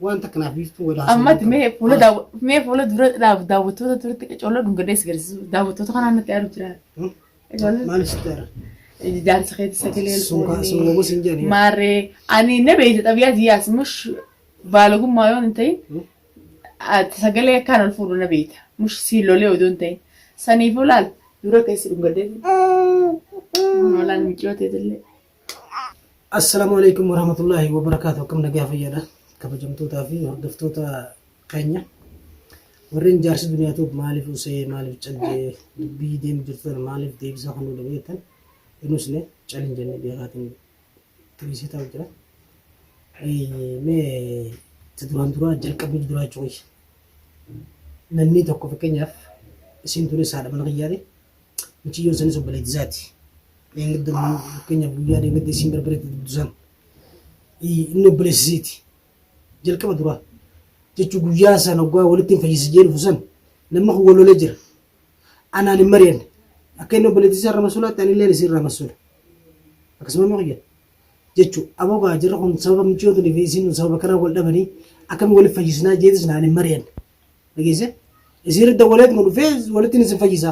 Waan takka naaf biiftuu wal haasa'uu Ammatti hin mee qabu. fuula daawwa mee fuula dura dhaaf daawwattoota duratti qacooloo dhungadhee si agarsiisu daawwattoota kanaan natti aaru jira. Qacooloo Maaliif sitti aara? jaarsa keetti sagalee ol Sun kaa- sun gogus hin jedhani. Maarree ani na beeyte xabiyaa tiyyaas mush baalagummaa yoon hin ta'in ati sagalee akkaan ol fuudhu na beeyta mush siin lolee odoo hin ta'in saniifuu laal dura keessa dhungadhee laal miciyoo teetillee. Assalaamu alaikum warahmatullaahi wabarakaatu. Akkam nagaa fayyaadha. Kabajamtootaa fi hordoftoota keenya. Warreen jaarsi duniyaatuuf maaliif usee maaliif caljee dubbii deemu jirtu tana maaliif deebisaa kan nu dhabeettan hin usne cal hin jenne beekaatiin tiriisee taa'u jira. Mee itti duraan duraa jalqabni duraa jechuun namni tokko fakkeenyaaf isiin tunis haadha mana kiyyaati. Mucayyoon sanis obboleettii isaati. Dheengadda fakkeenyaaf guyyaa dheengadda isiin barbareetti dubdu san inni obboleessa isiiti. Jalqaba duraa jechuun guyyaa san hoggaa walitti hin fayyisa jee dhufu san namni kun wal lolee jira. Anaan hin mari'anne. Akka inni obboleettii isaa irra masuulaatti ani illee isii irraa masuula. Akkasuma immoo kiyya. Jechuun aboo gaa jirra kun sababa mucayyoon tunii fi isiin tun sababa kanaan wal dhabanii akkamiin walitti fayyisnaa jeetis naan hin mari'anne. Dhageesse? Isiirra dawwaleetuma dhufee walitti isin fayyisa.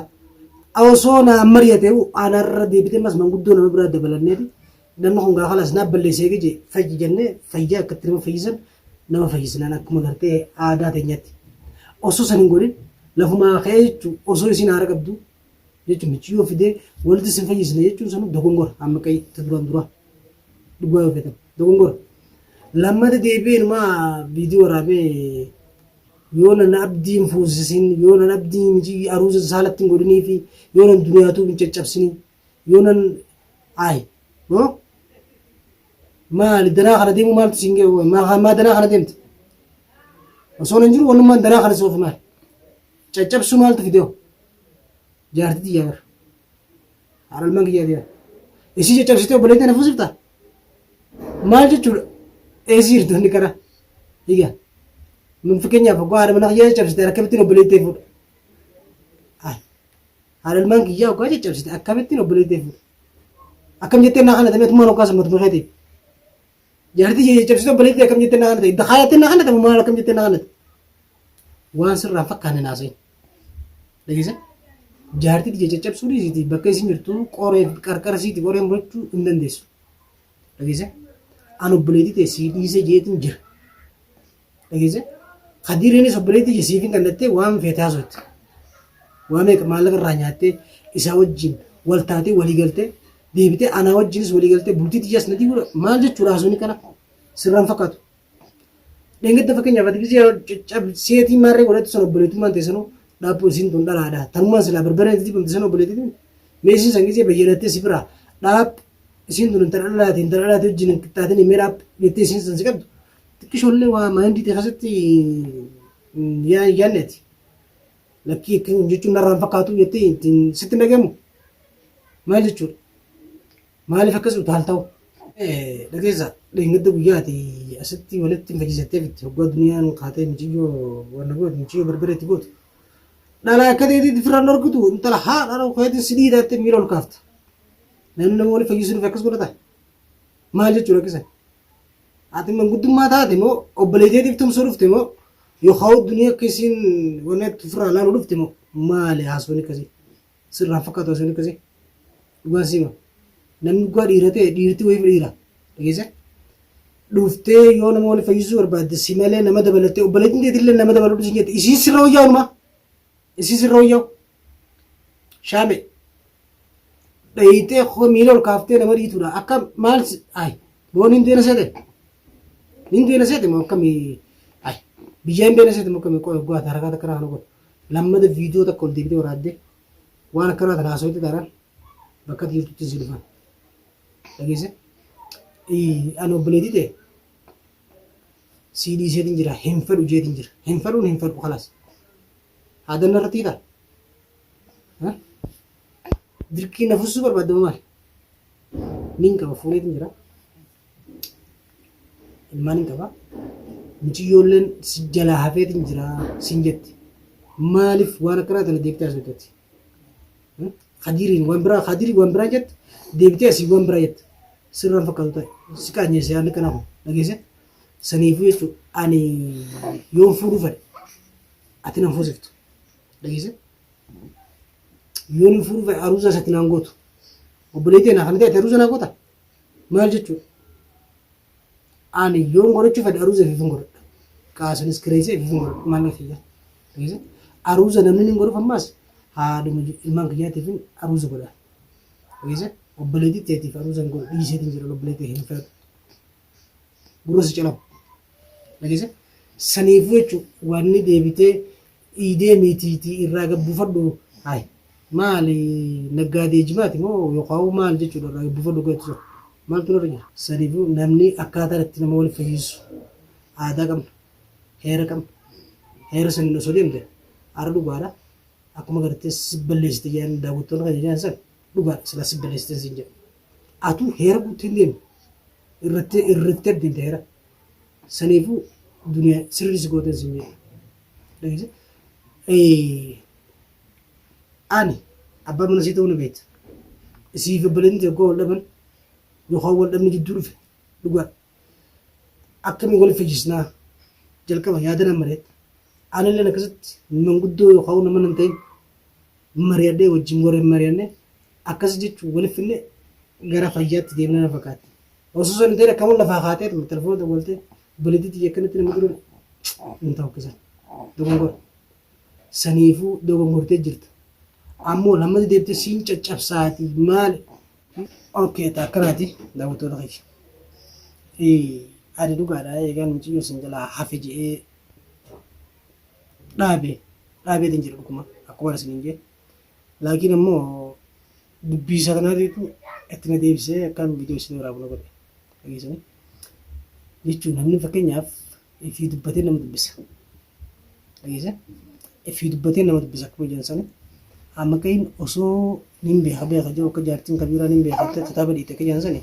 Osoo naan mari'ate anarra deebitee mas manguddoo nama biraa dabalanneeti namni kun gaafa las naaf balleessee gije fayyi jennee fayyaa akkatti nama fayyisan nama fayyisnaan akkuma gartee aadaa teenyatti. Osoo san hin godhin lafumaa ka'ee jechuun osoo isin haara qabdu jechuun michiyyoo fidee walitti isin fayyisne jechuun sanuu dogongora amma qayi ta duraan duraa dhugaa yoo feetan dogongora. Lammata deebi'ee inumaa viidiyoo waraabee yoo nan abdii hin fuusisin yoo nan abdii miti aruuza saalatti hin godhinii fi yoo nan duniyaatuu hin caccabsini yoo nan ay no maali danaa kana deemuu maaltu siin ga'e maa maa danaa kana deemte osoo nan jiru wannummaan danaa kana soofi maali caccabsuu maaltu fidee jaartii tiyyaa bara haadha ilmaan kiyyaa tiyyaa isii caccabsitee obboleettii na fuusifta Maal jechuudha? Eessi jirtu inni kana? Egaa nun fakkeenyaaf hoggaa haadha mana kiyyaa caccabsite akkamittiin obboleettii fuudha? Haadha ilmaan kiyyaa hoggaa caccabsite akkamittiin obboleettii fuudha? Akkam jettee naa kana ta'e tummaan hoggaa sammatuma keetiif? Jaartii kiyya caccabsite obboleettii akkam jettee naa kana ta'e? Dakaayyattee naa kana ta'e maal akkam jettee naa kana ta'e? Waan sirraa fakkaanne naasee. Dhageessa? Jaartii tiyya caccabsuu dhiisiti bakka isin jirtu qoree qarqara isiiti qoree murachuu hin dandeessu. Dhageesse? An obboleettii tee sii dhiise jeetiin jira. Dhageesse? Kadiiriinis obboleettii tiyya siif hin kennattee waan feete haasofte. Waa meeqa maallaqa irraa nyaattee isaa wajjin wal taatee walii galtee deebitee anaa wajjinis walii galtee bultii tiyyas na diigudha. Maal jechuudha haasofni kana? Sirraan fakkaatu. Dheengadda fakkeenyaaf ati gisee caccabseetii maarree godhattu san obboleettummaan teessanuu dhaabbuu isiin tun dhalaadha. Tanumaan silaa barbareen itti dibamte san obboleettiin mee isiin san gisee bayyanattee si biraa dhaab isiin tun intala dhalaati intala dhalaati wajjin hin qixxaatin mee dhaab jettee isiin san si qabdu xiqqishoollee waa maayindii ta'e keessatti yaanneeti. Lakkii akkan jechuun narraan fakkaatu jettee ittiin sitti hin dhagahamu. Maal jechuudha? Maaliif akkas utaalta'u? Dhageessa dheengadda guyyaati asitti walitti hin fayyisatteef itti hoggaa duniyaan kaatee muciyyoo wanna gootu muciyyoo barbaree itti gootu. Dhala akka ta'eetti firraan dhorkitu intala haa dhala keetiin si dhiitaatte miila ol kaafta. Namni nama walitti fayyisuu dhufe akkas godhata. Maal jechuudha akkasa? Ati manguddummaa taate moo obboleettiitiif tumsuu dhufte moo yookaan duniyaa akka isiin wanna itti ofirraa laaluu dhufte moo maali haasofni akkasii? Sirraan fakkaatu haasofni akkasii? Dhugaan siima. Namni dhugaa dhiira ta'e dhiirti wayiif dhiira. Dhageesse? Dhuftee yoo nama walitti fayyisuu barbaadde si malee nama dabalattee obboleettiin teetillee nama dabaladhu siin jette isiin sirra wayyaa walumaa. Isiin sirra wayyaa. Shaame. Dhayitee miila ol kaaftee nama dhiitudha. Akka maal ay boon hin deena seete. Hin deena seete moo akkamii ay biyya hin beena seete moo akkamii qoy goota harakaata akkanaa kana godhu. Lammata viidiyoo takka ol deebitee waraabdee waan akkanaa tana haasawatti taanaan bakka ati jirtutti si dhufan. Dhageesse? Ani obboleettii ta'e sii dhiiseetiin jira hin fedhu jeetiin jira. Hin fedhuun hin fedhu kalaas. Haadanna irratti hidhaa? Dirqii na fussuu barbaadde moo maali? Nin qaba fuudheetiin jira. Ilmaan hin qaba. Mucayyoolleen si jalaa hafeetiin jira siin jetti. Maaliif waan akkanaa tana deebitee as hojjetti? Kadiiriin waan biraa Kadiiriin waan biraa jette deebitee asii waan biraa jette. Sirraan fakkaatu ta'e si qaanyeesse yaadni kanaa kun dhageesse. Saniifuu jechuudha ani yoon fuudhuu fedhe ati nan fuusiftu. Dhageesse? Yoon hin fuudhuu fedhe aruuza isatti naan gootu. Obboleettii anaa kana ta'e ati aruuza naa goota? Maal jechuudha? Ani yoon godhachuu fedhe aruuza ifiifin godhadha. Qaasanis kireessee ifiifin godhadha. Maal kiyya? Dhageesse? Aruuza namni hin godhuuf ammaas haadhuma ilmaan kiyyaatiifin aruuza godha. Dhageesse? Obboleettii teetiif aruuza hin godhu dhiiseetiin jira obboleettii hin fedhu. Gurra si calamu. Dhageesse? Saniifuu jechuun wanni deebitee iidee miitiitii irraa gabbuufadhu hayi maali naggaadee jimaati moo yookaan maal jechuudha irraa gabbuufadhu gatu sun maaltu narra jira. Saniifuu namni akkaataa itti nama wal fayyisu aadaa qabna heera qabna heera saniin osoo deemte har'a dhugaadha akkuma gartee si balleessite jedhan daawwattoonni kan jedhan san dhugaadha silaa si balleessite siin jedhu. Atuu heera guuttee hin deemne irratti irratti deemte heera. Saniifuu duniyaa sirrii si gooteen siin jedha. Dhageesse? Ani abbaa mana sii ta'uu ni beekta. Isiif obboleettiin tokko wal dhaban yookaan wal dhabni jidduu dhufe dhugaa. Akkamiin wal fayyisnaa jalqaba yaada nan mari'adha. Anilleen akkasitti manguddoo yookaan nama nan ta'in mari'adhee wajjin warreen mari'annee akkas jechuun waliif finne gara fayyaatti deemna na fakkaatti. Osoo san hin ta'in akkam lafaa kaatee telefoona dawwaltee obboleettii tiyya akkanatti nama dura hin ta'u akkasan. Dogongora. Saniifuu dogongortee jirta. Ammoo lammata deebitee siin caccabsaati maali? Okay, ta akkanaati daawwattoota kiyya. Ani dhugaadha eegaan mucayyoo sin jalaa hafe je'ee dhaabe dhaabeetiin jira dhuguma akkuma isiniin jee. Laakiin ammoo dubbii isa kanaatiitu itti na deebisee akkaan viidiyoo isin waraabu na godhe. Dhageessanii? Jechuun namni fakkeenyaaf ifii dubbatee nama dubbisa. Dhageesse? Ifii dubbatee nama dubbisa akkuma jedhan sani. Amma qayin osoo nin beeka beeka jiru akka jaartiin kabiiraa nin beeka jettee kitaaba dhiite akka jedhan sani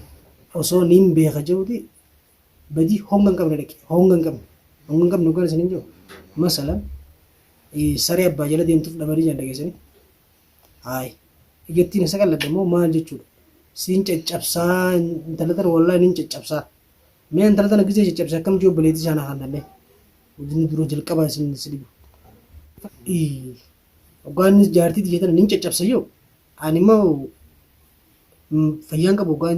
osoo nin beeka jiruti badii honga hin qabne dhaqe honga hin qabne honga hin qabne hoggaan isin jiru masalan saree abbaa jala deemtuuf dhabanii jedhan dhageessanii. Haay. Ijattiin isa qalladde moo maal jechuudha? Siin caccabsaa intala tana wallaahi nin caccabsaa. Mee intala tana gisee caccabse akkam jiru obboleettii isaa naa kanname. Guddinni duroo jalqabaa isin si dhibu. Hoggaa inni jaartii tiyya tana nin caccabsa yoo ani immoo fayyaan qabu hoggaa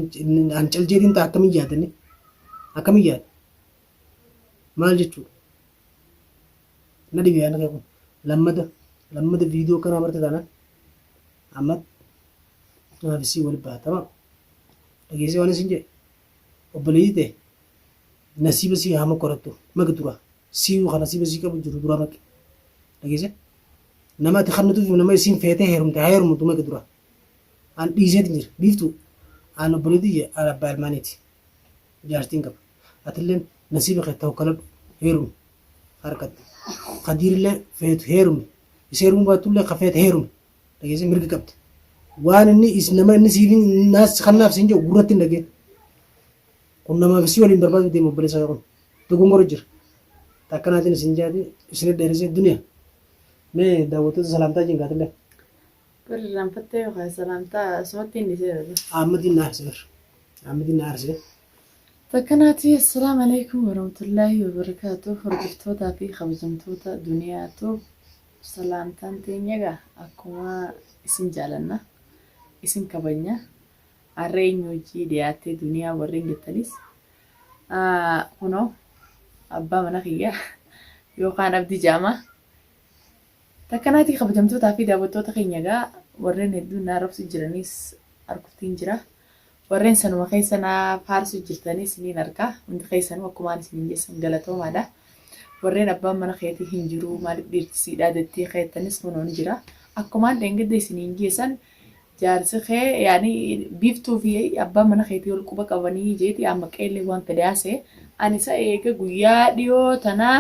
an caljeetiin ta'a akkamiin yaadani akkamiin yaada maal jechuudha. Na dhibe yaadni kee kun. Lammada lammada viidiyoo akkanaa barte taanaan amma naaf isii wal baatama. Dhageessee waan isin jedhe obboleettii ta'e nasiiba sii haa mokkorattu maqi dura siiyuu kan nasiiba sii qabu jiru dura maqi. Dhageessee nama ati kannituuf nama isiin feetee heerumte haa heerumtu maqi dura. An dhiiseetin jira biiftuu an obboleettii an abbaa ilmaaniiti jaartiin qaba. Atilleen nasiiba kee tawakkaladhu heerumi. harkatte. Kadiirillee feetu heerumi. Isa heerumuu baattullee ka feete heerumi. Dhageessee mirga qabdi. Waan inni is nama inni siif naas kannaaf siin jedhu gurratti hin dhageen. Kun namaaf isii waliin barbaadu deema obboleessa kun. Dogongora jira. Takkanaatiin isin jaati isin dheeresee duniyaa. Mee daawwattoota salaamtaa jiin gaatillee. Bar irraanfattee yookaan salaamtaa asumatti hin dhiisee dha. Ahmadiin na aarse bar. Ahmadiin na aarse. Takkanaati assalaamu alaikum warahmatullaahi wabarakaatu hordoftootaa fi kabajamtoota duniyaatu salaamtaan teenya egaa akkuma isin jaalanna isin kabajna har'a eenyu hojii dhiyaattee duniyaa warreen jettanis kunoo abbaa mana kiyya yookaan abdii jaamaa Takkanaatii kabajamtootaa fi daawwattoota keenya egaa warreen hedduun na arrabsu jiranis arguttiin jira. Warreen sanuma keessa na faarsu jirtanis niin arga. Hundi keessanuu akkumaan isiniin jeessan galatoomaadha. Warreen abbaan mana keetii hin jiru maaliif dhiirti sii dhaadattii keettanis kunoo ni jira. Akkumaan dheengadda isiniin jeessan jaarsi kee yaani biiftuu fi abbaan mana keetii ol quba qabanii jeeti amma qeellee waan fedhe haasa'e. Ani isa eega guyyaa dhiyoo tanaa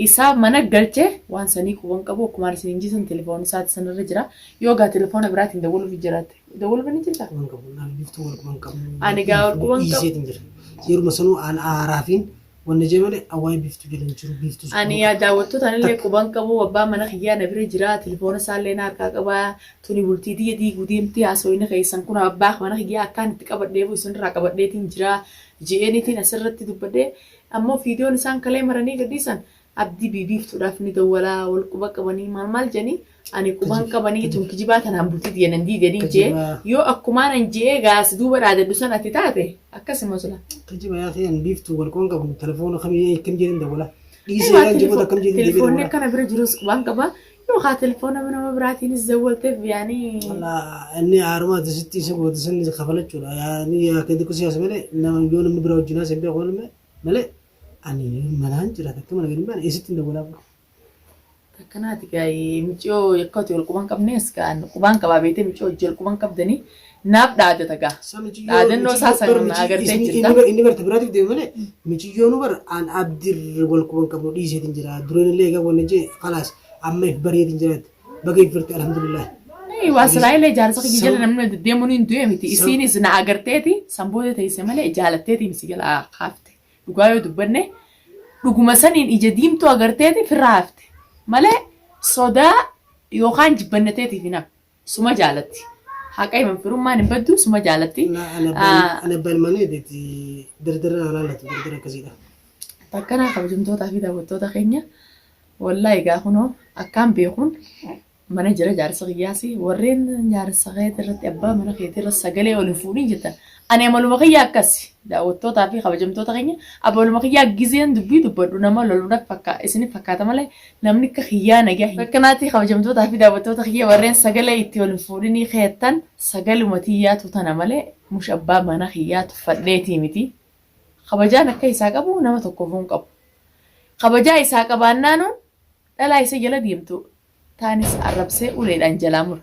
isaa mana galche waan sanii quban qabu akkumaan isin jisan telefoon isaati sanarra jira yoo gaa telefoona biraatiin dawwaluuf jiraate dawwaluuf ni jirta. Quban qabu naan biftuu wal quban qabu. Ani gaa wal quban qabu. Dhiiseetiin jira. Yeruma sanuu aan aaraafiin wanna jee malee awaa'ee biftuu jedhan jiru biftuu. Ani yaa daawwattoota anillee quban qabu abbaan mana kiyyaa na bira jira telefoona isaallee na harkaa qaba tuni bultii tiyya diiguu deemti haasawni keessan kun abbaa mana kiyyaa akkaan itti qabadheefu isinirraa qabadheetiin jira je'eenitiin asirratti dubbadhee. Ammoo viidiyoon isaan kalee maranii gadhiisan Abdii biibiiftuudhaaf ni dawwalaa wal quba qabanii maal maal jedhanii ani quban qabanii tun kijibaa tanaan bultii tiyya nan diidanii jee Kijibaa. yoo akkumaan an je'ee gaas duuba dhaadadhu san ati taate akkasuma sila. Kijiba yaa fi an biiftuu wal quban qabu telefoona kamii akkam jedhin dawwala. Dhiisee Egaa yaa jiboota akkam jedhin deebi'ee telefoonni dawwala. akkana bira jirus qubaan qaba yookaan telefoona nama biraatiinis dawwalteef yaanii Walaa inni haarumaa sitti isa goote san kafalachuudha. Yaa ni yaa kee xiqqoo siyaasa malee nama yoo namni biraa wajjin haasa'e beeku malee Ani manaan jira takka mana gadi hin baane eessatti hin dawwalaa bro. Akkanaati gaa'ee miciyoo yakka ati wal quban qabnees kaan qubaan qabaa beetee miciyoo hojii wal quban qabdanii naaf dhaadata gaa. Sa miciyyoo Dhaadannoo isaa miciyyoo bar san mici agartee isni jirta. inni bar inni barta biraatiif deeme malee miciyyoo nu bar an abdir wal quban qabnu dhiiseetiin jira dureen illee egaa wanni jee kalaas amma if bareetiin jiraatti baga if barte alhamdulillah. Ee, waa silaa illee jaarsa kiyya jala Sab namni deddeemuun hin du'e miti. sab Isiinis na agarteeti san booda teesse malee jaalatteeti misi jala kaafte. Dhugaa yoo dubbanne dhuguma saniin ija diimtuu agarteeti firraa hafte malee sodaa yookaan jibbannateetiif hin hafne. Suma jaalatti. Haqa himan firummaan hin baddu suma jaalatti. Na ani abbaan ani abbaan ilmaanii deeti dardara na laallatu dardara akkasiidha. Takkanaa kabajamtootaa fi daawwattoota keenya wallaahi egaa kunoo akkaan beekuun Mana jira jaarsa kiyyaasi warreen jaarsa keeti irratti abbaa mana keeti irra sagalee ol hin fuudhin jettan. Ani amaluma kiyya akkasi daawwattootaa fi kabajamtoota keenya amaluma kiyyaa gizeen dubbii dubbadhu nama loluudhaaf fakka isinif fakkaata malee namni akka kiyyaa nagaa hin. Akkanaatti kabajamtootaa fi daawwattoota kiyya warreen sagalee itti ol hin fuudhinii keettan sagaluma tiyyaatu tana malee mush abbaa mana kiyyaa tuffadheetii miti. Kabajaan akka isaa qabu nama tokkoofuu hin qabu. Kabajaa isaa qabaannaanuun dhalaa isa jala deemtu taanis arrabsee uleedhaan jalaa mura.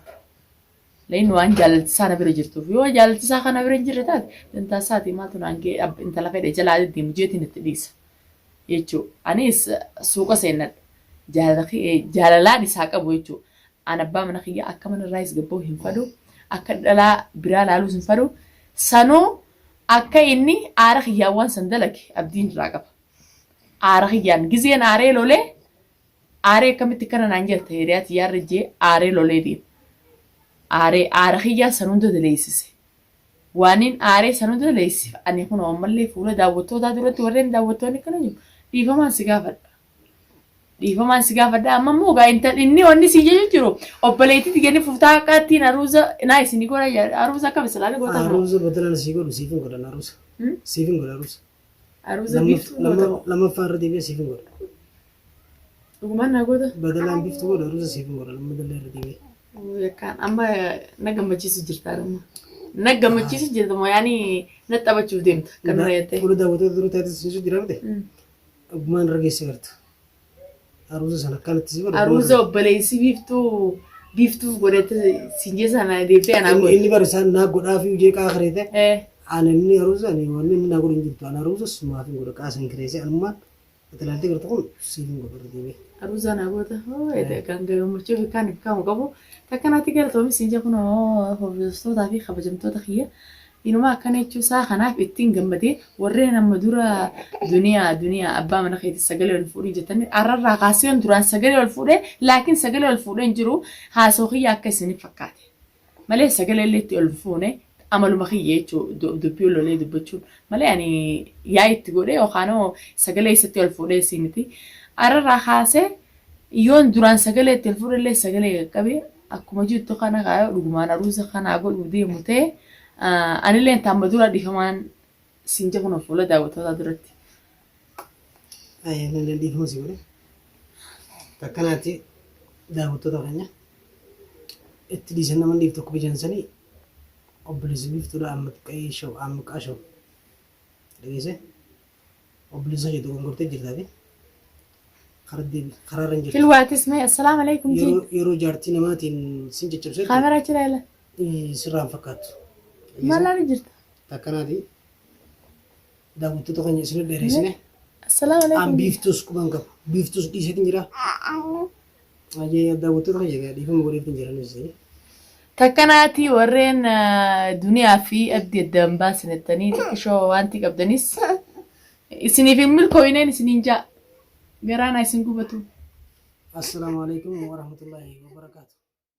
Lain waan jaalalti isaa na bira jirtuuf yoo jaalalti isaa kana bira hin jirre taate dantaa isaatii maaltu naan ga'e intala fedhe jalaa deddeemu jeetiin itti dhiisa jechuu. Anis suuqa seennadha. Jaalalaan isaa qabu jechuu. An abbaa mana kiyya akka mana irraayis gabboo hin fadhu akka dhalaa biraa laaluus hin fadhu sanuu akka inni aara kiyyaan waan san dalage abdiin irraa qaba. Aara kiyyaan gizeen aaree lolee Aaree akkamitti akkana naan jetta hiriyaa tiyyaarra jee aaree lolee deema. Aaree aara kiyyaa san hunda daleessise. Waanin aaree san hunda daleessif ani kunoo ammallee fuula daawwattootaa duratti warreen daawwattoonni akkana jiru dhiifamaan si gaafadha. Dhiifamaan si gaafadha amma immoo gaa intal inni wanni si jechu jiru obboleettii tiyya ni fuftaa akka ittiin aruuza naa isinii godha jedha aruuza akkam islaani goota bro. Aruuza badalaan sii godhu siif hin godhan aruuza. Siif hin godha aruuza. Aruuza biiftuu goota moo? Lammaffaa irra deebi'ee siif hin godha. Dhugumaan naa goota? Badalaan biiftuu godha aruuza siif hin godha lammadallee irra deebi'ee. Yakkaan amma na gammachiisu jirta amma. Na gammachiisu jirta moo yaani na taphachuuf deemta kan nura jettee. Fuula daawwattoota dura taatee siisu jira miti. Ogummaan irra geesse garta. Aruuza sana akkanatti si godha. Aruuza obboleessi biiftuu biiftuuf godhate siin jee sana deebitee anaa godhe. Inni bara isaan naa godhaa fi hojii qaa kareete. Eh. Ani inni aruuza ani wanni inni naa godhu hin jirtu. Ani aruuza sumaaf hin godha qaasa hin kireesse anummaan itti ilaaltee gartu kun siif hin godhu irra deebi'ee. Aruuza naa goota. Oo kan gammachuu fi kan kamu qabu. Takkanatti galatoomi siin jee kunoo hordoftootaa fi kabajamtoota kiyya. Inumaa akkana jechuu isaa kanaaf ittiin gammadee warreen amma dura duniyaa duniyaa abbaa mana keetii sagalee ol fuudhii jettanii arrarraa kaasee yoon duraan sagalee ol fuudhee laakiin sagalee ol fuudhee hin jiru haasoo kiyya akka isiniif fakkaate malee sagalee illee itti ol fuune amaluma kiyya jechuu dubbii ol olee dubbachuun malee ani yaa itti godhee yookaan sagalee isatti ol fuudhee si miti arrarraa kaasee yoon duraan sagalee itti ol fuudhe illee sagalee qaqqabee Akkuma jirtu kana kaa yoo dhugumaan aruuza kanaa godhuu deemu ta'e anilleen taamma dura dhiifamaan siin jedhu kunoo fuula daawwattootaa duratti. Anilleen dhiifama si godhe. Takkanaatti daawwattoota keenya itti dhiisan nama dhiif tokko bijaan sanii obboleessi biiftuudha amma xiqqee show amma qaa show dhageesse. Obboleessa kee dogongortee jirtaati. Karaa deebi karaarra hin jirtu. Hilwaatis mee assalaamu alaikum jii. Yeroo yeroo jaartii namaatiin sin caccabseetu Kaameraa jira ila. sirraan fakkaattu. Maal jirta? Takkanaati daawwattoota keenya isin dheereessine. Assalaamu An alaikum. biiftuus quban qabu. Biiftuus dhiiseetiin jira. Ayyee daawwattoota keenya egaa dhiifama godheetiin jira nuti. Takkanaati warreen duniyaa fi abdi adda hin baasne jettanii xiqqishoo wanti qabdanis isiniif hin milkooyneen isiniin jaa garaanaa isin gubatu. Assalaamu alaikum warahmatullahi wabarakaatu.